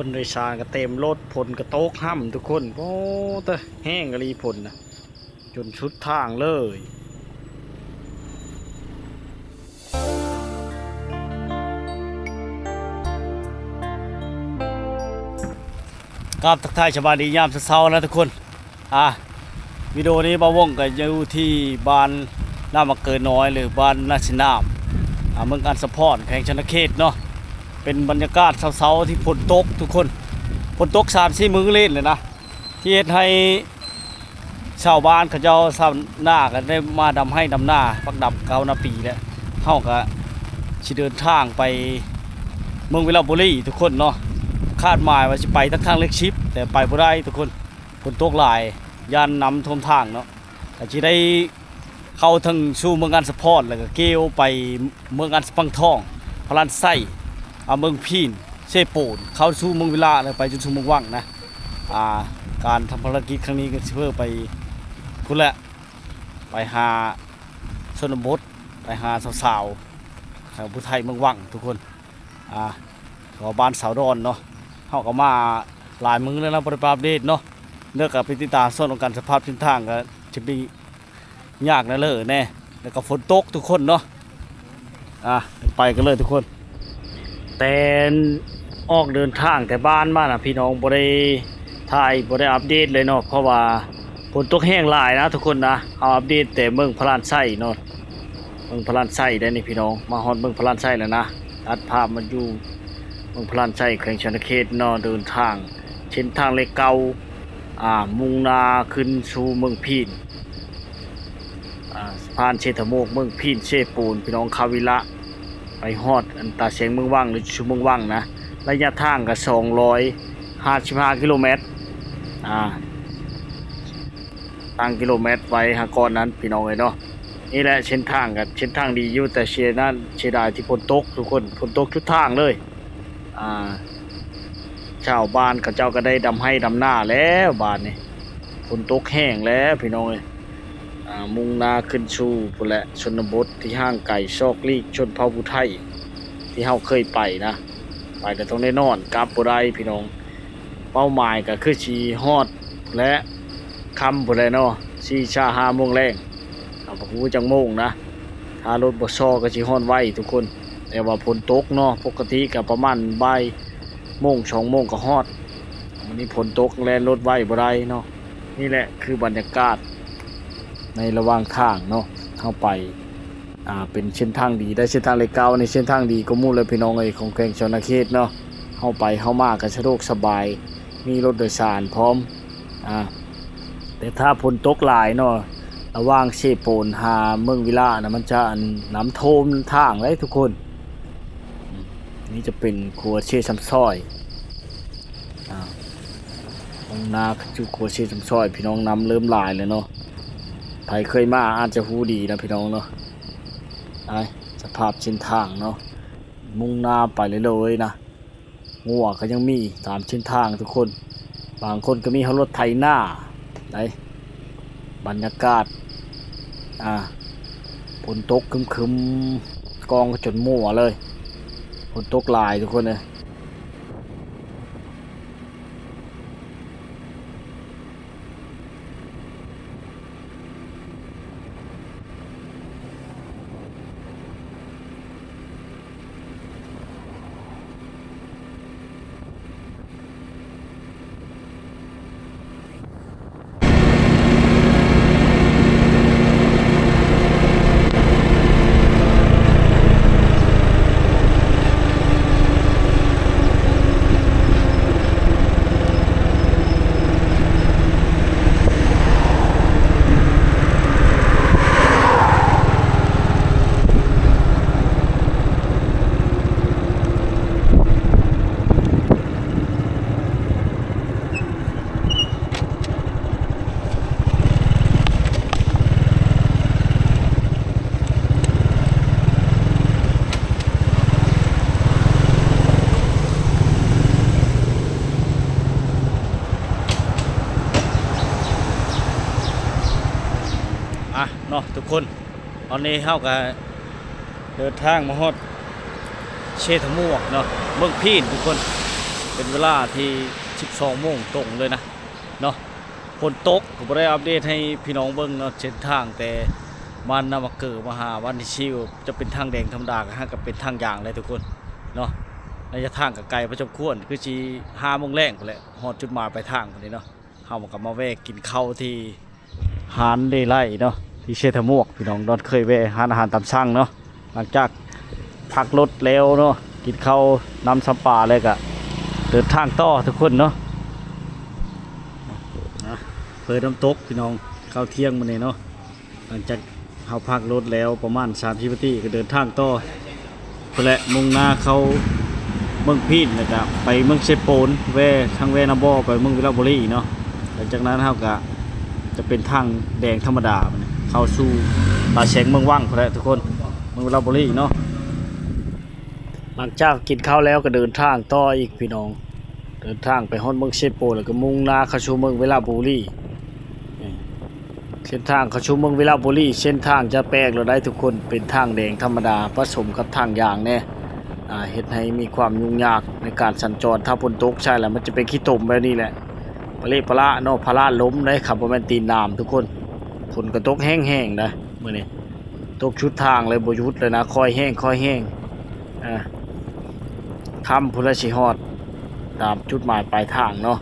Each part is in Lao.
ຄົນໂດຍສານກໍເຕັມລົດ ຝົນກໍຕົກຫ້ຳທຸກຄົນ. ໂອ້ ແຕ່ແຮງອີ່ຫຼີຝົນນະ ຈົນສຸດທາງເລີຍ. ກາບທັກທາຍສະບາຍດີຍາມເຊົ້າໆນະທຸກຄົນ. ອ່າ ວິດີໂອນີ້ບ່າວວົງກໍຢູ່ທີ່ບ້ານນາມະເກີນ້ອຍ ຫຼື ບ້ານນາຊິນາມ ອ່າ ເມືອງອັນສະພອນ ແຂວງຊະນະເຂດເນາະ. ເປັນບັນຍາກາດເຊົ້າໆທີ່ຝົນຕົກທຸກຄົນ, ຝົນຕົກສາມສີ່ມື້ເລີຍນະ ທີ່ເຮັດໃຫ້ຊາວບ້ານເຂົາເຈົ້າ ຊາວນາກໍໄດ້ມາດຳໄຮ່ດຳນາ ພັກດຳເຂົ້ານາປີແລ້ວ. ເຮົາກໍຊິເດີນທາງໄປເມືອງວິລະບູລີທຸກຄົນເນາະ, ຄາດໝາຍວ່າຊິໄປທາງ ທາງເລກສິບ ແຕ່ໄປບໍ່ໄດ້ທຸກຄົນ. ຝົນຕົກຫຼາຍ ຢ້ານນ້ຳຖ້ວມທາງເນາະ, ກໍຊິໄດ້ເຂົ້າເຖິງສູ່ເມືອງອັນສະພອນ ແລ້ວກໍກ່ຽວໄປເມືອງອັນສະພັງທອງ ພະລານໄຊ ອາ ເມືອງພີນ ເຊໂປນ ເຂົ້າສູ່ເມືອງວິລະ ແລ້ວໄປຈົນສູ່ເມືອງວັງນະ. ອ່າ ການທຳພາລະກິດຄັ້ງນີ້ກໍຊິເພື່ອໄປພຸ້ນແຫຼະ ໄປຫາຊົນນະບົດ ໄປຫາສາວໆ ແຖວຜູ້ໄທເມືອງວັງທຸກຄົນ. ອ່າ ເພາະວ່າບ້ານສາວດອນເນາະ, ເຮົາກໍມາຫຼາຍມື້ແລ້ວເນາະ ບໍ່ໄດ້ໄປອັບເດດເນາະ. ເດີ ກໍໄປຕິດຕາມຊົມນຳກັນ ສະພາບເສັ້ນທາງກໍຈະມີຍາກແດ່ເລີແດ່ ແລ້ວກໍຝົນຕົກທຸກຄົນເນາະ. ອ່າ ໄປກັນເລີຍທຸກຄົນ. ແຕ່ອອກເດີນທາງແຕ່ບ້ານມານະ ພີ່ນ້ອງ ບໍ່ໄດ້ຖ່າຍ ບໍ່ໄດ້ອັບເດດເລີຍເນາະ ເພາະວ່າຝົນຕົກແຮງຫຼາຍນະທຸກຄົນນະ. ເຮົາອັບເດດແຕ່ເມືອງພະລານໄຊເນາະ, ເມືອງພະລານໄຊໄດ໋ນີ້ພີ່ນ້ອງ, ມາຮອດເມືອງພະລານໄຊແລ້ວນະ. ຕັດພາບມາຢູ່ເມືອງພະລານໄຊ ແຂວງສະຫວັນນະເຂດເນາະ, ເດີນທາງເສັ້ນທາງເລກເກົ້າ ອ່າ ມຸ່ງໜ້າຂຶ້ນສູ່ເມືອງພີນ ອ່າ ຜ່ານເຊຕະໂມກ ເມືອງພີນ ເຊໂປນ ພີ່ນ້ອງ, ຄາວິລະ ໄປຮອດອັນຕາແສງເມືອງວັງ ຫຼື ສູ່ເມືອງວັງນະ. ໄລຍະທາງກໍສອງຮ້ອຍຫ້າສິບຫ້າກິໂລແມັດ ອ່າ ຕັ້ງກິໂລແມັດໄວ້ຫາກ່ອນນັ້ນ ພີ່ນ້ອງເອີຍເນາະ. ນີ້ແຫຼະເສັ້ນທາງກໍເສັ້ນທາງດີຢູ່, ແຕ່ເສຍນັ້ນ ເສຍດາຍທີ່ຝົນຕົກທຸກຄົນ, ຝົນຕົກຊຸດທາງເລີຍ. ອ່າ ຊາວບ້ານເຂົາເຈົ້າກໍໄດ້ດຳໄຮ່ດຳນາແລ້ວບາດນີ້, ຝົນຕົກແຮງແລ້ວພີ່ນ້ອງເອີຍ. ອ່າ ມຸ່ງໜ້າຂຶ້ນສູ່ພຸ້ນແຫຼະ ຊົນນະບົດທີ່ຫ່າງໄກ ຊອກຫຼີກຊົນເຜົ່າຜູ້ໄທທີ່ເຮົາເຄີຍໄປນະ, ໄປແລ້ວຕ້ອງໄດ້ນອນ ກັບບໍ່ໄດ້ພີ່ນ້ອງ. ເປົ້າໝາຍກໍຄືຊິຮອດແຫຼະ ຄ່ຳພຸ້ນແຫຼະເນາະ, ສີ່ຊາຫ້າໂມງແລງ ເຮົາກໍບໍ່ຮູ້ຈັກໂມງນະ. ຖ້າລົດບໍ່ຊໍກໍຊິຮອດໄວທຸກຄົນ, ແຕ່ວ່າຝົນຕົກເນາະ, ປົກກະຕິກໍປະມານບ່າຍໂມງ ສອງໂມງກໍຮອດ. ມື້ນີ້ຝົນຕົກ ແລ່ນລົດໄວບໍ່ໄດ້ເນາະ. ນີ້ແຫຼະຄືບັນຍາກາດໃນລະຫວ່າງທາງເນາະ, ເຮົາໄປ ອ່າ ເປັນເສັ້ນທາງດີ ໄດ້ເສັ້ນທາງເລກເກົ້ານີ້ ເສັ້ນທາງດີກວ່າໝູ່ເລີຍພີ່ນ້ອງເອີຍ ຂອງແຂວງສະຫວັນນະເຂດເນາະ. ເຮົາໄປເຮົາມາກໍສະດວກສະບາຍ ມີລົດໂດຍສານພ້ອມ. ອ່າ ແຕ່ຖ້າຝົນຕົກຫຼາຍເນາະ ລະຫວ່າງເຊໂປນຫາເມືອງວິລະນະ ມັນຈະ ອັນ ນ້ຳຖ້ວມທາງເດ້ທຸກຄົນ. ນີ້ຈະເປັນຂົວເຊຊຳຊອຍ ອ່າ ມຸ່ງໜ້າຂຶ້ນສູ່ຂົວເຊຊຳຊອຍ ພີ່ນ້ອງ, ນ້ຳເລີ່ມຫຼາຍແລ້ວເນາະ. ໃຜເຄີຍມາອາດຈະຮູ້ດີນະພີ່ນ້ອງເນາະ. ໄປ ສະພາບເສັ້ນທາງເນາະ, ມຸ່ງໜ້າໄປເລື້ອຍໆນະ. ງົວກໍຍັງມີຕາມເສັ້ນທາງທຸກຄົນ, ບາງຄົນກໍມີຮອດລົດໄຖນາໄດ໋. ບັນຍາກາດ ອ່າ ຝົນຕົກຄຶ້ມໆ ກອງຈົນມົວເລີຍ, ຝົນຕົກຫຼາຍທຸກຄົນເອີຍ. ອ່ະເນາະທຸກຄົນ, ຕອນນີ້ເຮົາກໍເດີນທາງມາຮອດເຊຕະມວກເນາະ, ເມືອງພີນທຸກຄົນ. ເປັນເວລາທີ່ສິບສອງໂມງຕົງເລີຍນະເນາະ. ຝົນຕົກກໍບໍ່ໄດ້ອັບເດດໃຫ້ພີ່ນ້ອງເບິ່ງເນາະ ເສັ້ນທາງແຕ່ບ້ານນາມະເກີມາຫາບ້ານທີ່ຊີວ ຈະເປັນທາງແດງທຳມະດາ ຫາກະເປັນທາງຢາງເລີຍທຸກຄົນເນາະ. ໄລຍະທາງກໍໄກພໍສົມຄວນ ຄືຊິຫ້າໂມງແລງພຸ້ນແຫຼະ ຮອດຈຸດໝາຍປາຍທາງພຸ້ນເດເນາະ. ເຮົາກໍມາແວະກິນເຂົ້າທີ່ຮ້ານເລໄລເນາະ ທີ່ເຊຕະໝວກ ພີ່ນ້ອງດອນ ເຄີຍແວະຮ້ານອາຫານຕາມສັ່ງເນາະ. ຫຼັງຈາກພັກລົດແລ້ວເນາະ ກິນເຂົ້ານຳຊຳປາແລ້ວກະເດີນທາງຕໍ່ທຸກຄົນເນາະ. ນະ ເປີດນ້ຳຕົກພີ່ນ້ອງ ເຂົ້າທ່ຽງມື້ນີ້ເນາະ. ຫຼັງຈາກເຮົາພັກລົດແລ້ວປະມານສາມສິບນາທີ ກໍເດີນທາງຕໍ່ພຸ້ນແຫຼະ ມຸ່ງໜ້າເຂົ້າເມືອງພີນ ແລ້ວກະໄປເມືອງເຊໂປນ ແວ່ທາງແວ່ນ້ຳບໍ່ໄປເມືອງວິລະບູລີເນາະ. ຫຼັງຈາກນັ້ນເຮົາກະຈະເປັນທາງແດງທຳມະດາ ເຂົ້າສູ່ປ່າແສງເມືອງວັງພຸ້ນແຫຼະທຸກຄົນ ເມືອງວິລະບູລີເນາະ. ຫຼັງຈາກກິນເຂົ້າແລ້ວກໍເດີນທາງຕໍ່ອີກພີ່ນ້ອງ ເດີນທາງໄປຮອດເມືອງເຊໂປນ ແລ້ວກໍມຸ່ງໜ້າເຂົ້າສູ່ເມືອງວິລະບູລີ. ເສັ້ນທາງເຂົ້າສູ່ເມືອງວິລະບູລີ ເສັ້ນທາງຈະແປກແລ້ວໄດ໋ທຸກຄົນ ເປັນທາງແດງທຳມະດາປະສົມກັບທາງຢາງແດ່ ອາ ເຮັດໃຫ້ມີຄວາມຫຍຸ້ງຍາກໃນການສັນຈອນ. ຖ້າຝົນຕົກໃສ່ແລ້ວມັນຈະເປັນຂີ້ຕົມແບບນີ້ແຫຼະ ປະເລະປະລະເນາະ ພາລາດລົ້ມໄດ໋ ຄັນບໍ່ແມ່ນຕີນໜາມທຸກຄົນ. ຝົນກໍຕົກແຮງໆໄດ໋ມື້ນີ້ ຕົກຊຸດທາງເລີຍ ບໍ່ຢຸດເລີຍນະ ຄ່ອຍແຮງ ຄ່ອຍແຮງ. ອາ ຄ່ຳພຸ້ນລະຊິຮອດຕາມຈຸດໝາຍປາຍທາງເນາະ.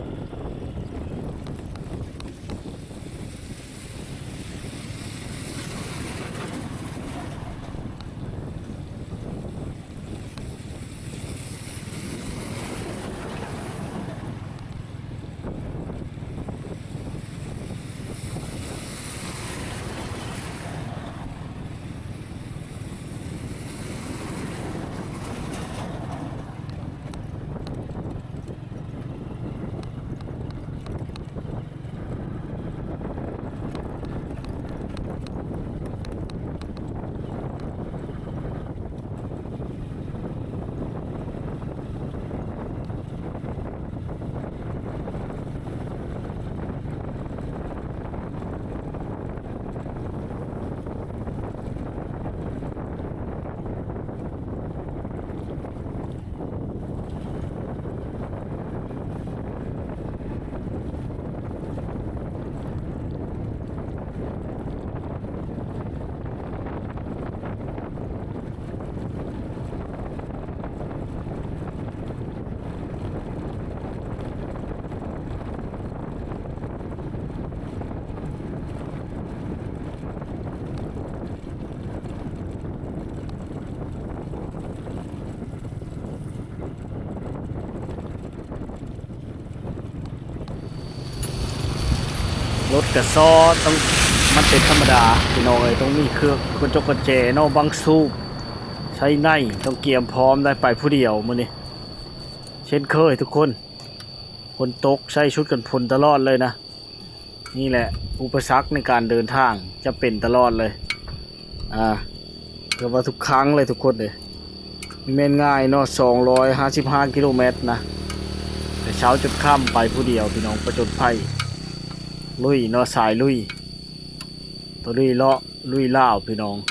ລົດກະຊອດ ຕ້ອງ ມັນເປັນທຳມະດາພີ່ນ້ອງເອີຍ ຕ້ອງມີເຄື່ອງກະຈົກກະແຈເນາະ ບັງສູບ ໃຊ້ໄນ ຕ້ອງກຽມພ້ອມໄດ້ ໄປຜູ້ດຽວມື້ນີ້ ເຊັ່ນເຄີຍທຸກຄົນ. ຝົນຕົກໃສ່ຊຸດກັນຝົນຕະຫຼອດເລີຍນະ. ນີ້ແຫຼະອຸປະສັກໃນການເດີນທາງ ຈະເປັນຕະຫຼອດເລີຍ ອາ ເກືອບວ່າທຸກຄັ້ງເລີຍທຸກຄົນເອີຍ. ບໍ່ແມ່ນງ່າຍເນາະ ສອງຮ້ອຍຫ້າສິບຫ້າກິໂລແມັດນະ ແຕ່ເຊົ້າຈົນຄ່ຳໄປຜູ້ດຽວພີ່ນ້ອງ ປະຈົນໄພ ລຸຍເນາະ ສາຍລຸຍ ຕະລຸຍເລາະລຸຍລາວພີ່ນ້ອງ. ເ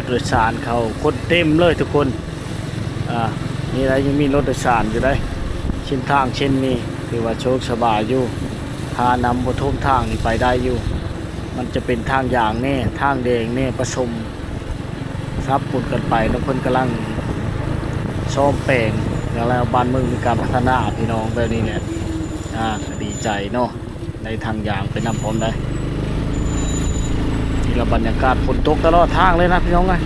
ໂດຍສານເຂົາຄົນເຕັມເລີຍທຸກຄົນ. ອ່າ ນີ້ລະ ຍັງມີລົດໂດຍສານຢູ່ເດ້. ເສັ້ນທາງເສັ້ນນີ້ຖືວ່າໂຊກສະບາຍຢູ່ ພານຳບໍ່ຖ້ວມທາງນີ້ໄປໄດ້ຢູ່. ມັນຈະເປັນທາງຢາງແດ່ ທາງແດງແດ່ ປະສົມສັບປົນກັນໄປເນາະ. ເພິ່ນກຳລັງສ້ອມແປງ ແລ້ວບ້ານເມືອງມີການພັດທະນາ ພີ່ນ້ອງ ແບບນີ້ແຫຼະ. ອ່າ ກໍດີໃຈເນາະ. ໄດ້ທາງຢາງໄປນຳພ້ອມໄດ໋. ນີ້ລະບັນຍາກາດຝົນຕົກຕະຫຼອດທາງເລີຍນະພີ່ນ້ອງເອີຍ.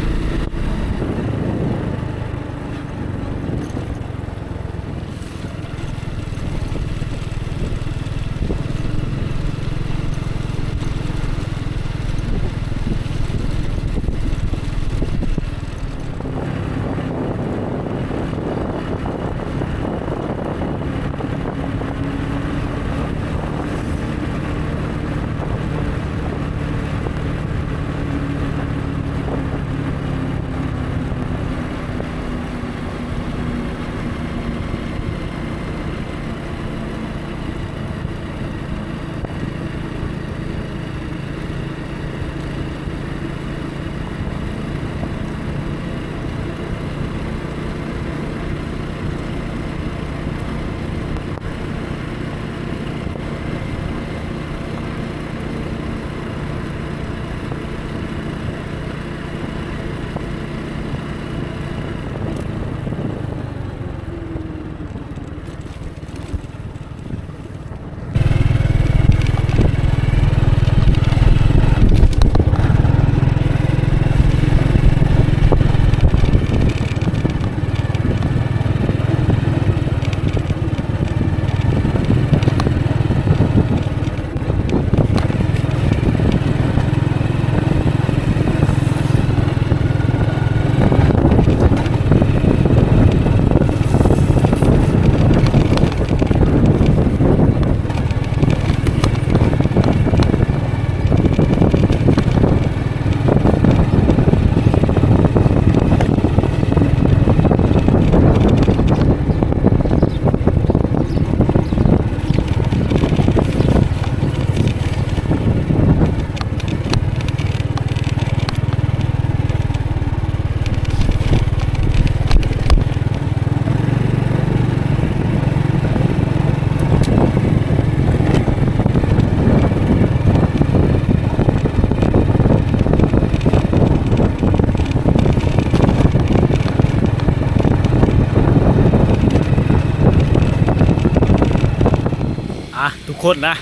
ອ່ະ ທຸກຄົນນະ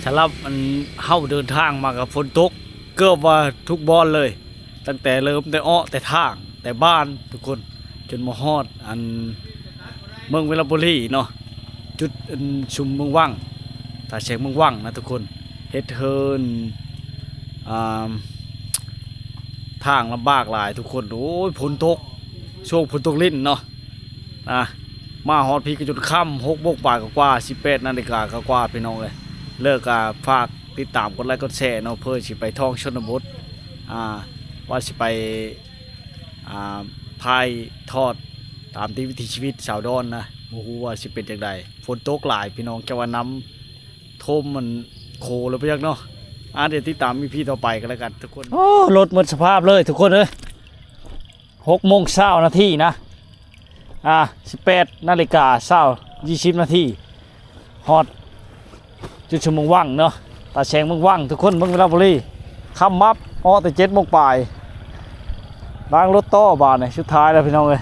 ສຳລັບອັນເຮົາເດີນທາງມາກັບຝົນຕົກ ເກືອບວ່າທຸກບ່ອນເລີຍ ຕັ້ງແຕ່ເລີ່ມແຕ່ເອາະແຕ່ທາງ ແຕ່ບ້ານທຸກຄົນ ຈົນມາຮອດອັນເມືອງວິລະບູລີເນາະ ຈຸດອັນຊຸມເມືອງວັງ ທ່າແຊງເມືອງວັງນະທຸກຄົນ ເຮັດເຫີນ ອ່າ ທາງລຳບາກຫຼາຍທຸກຄົນ. ໂອ້ຍ ຝົນຕົກ ຊ່ວງຝົນຕົກລິນເນາະ ອ່າ ມາຮອດພີ້ກໍຈົນຄ່ຳ ຫົກໂມງປາຍກວ່າ ສິບແປດນາລິກາກວ່າ ພີ່ນ້ອງເອີຍ. ແລ້ວກໍຝາກຕິດຕາມກົດໄລກົດແຊເນາະ ເພື່ອຊິໄປທ່ອງຊົນນະບົດ ອ່າ ວ່າຊິໄປ ອ່າ ຖ່າຍທອດຕາມຕິດວິຖີຊີວິດຊາວດອນນະ ບໍ່ຮູ້ວ່າຊິເປັນຈັ່ງໃດ. ຝົນຕົກຫຼາຍພີ່ນ້ອງ ຈະວ່ານ້ຳຖ້ວມມັນໂຂແລ້ວບໍ່ຈັກເນາະ. ອ່າ ດຽວຕິດຕາມອີພີຕໍ່ໄປກັນແລ້ວກັນທຸກຄົນ. ໂອ້ ລົດໝົດສະພາບເລີຍທຸກຄົນເອີຍ. ຫົກໂມງຊາວນາທີນະ ອ່າ ສິບແປດນາລິກາຊາວ ຊາວນາທີ ຮອດຈຸດຊຸມເມືອງວັງເນາະ ທ່າແຊງເມືອງວັງທຸກຄົນ ເມືອງວິລະບູລີ. ຄ່ຳມັບ ເອາະແຕ່ເຈັດໂມງປາຍ ລ້າງລົດຕໍ່ບາດນີ້ ສຸດທ້າຍແລ້ວພີ່ນ້ອງເອີຍ.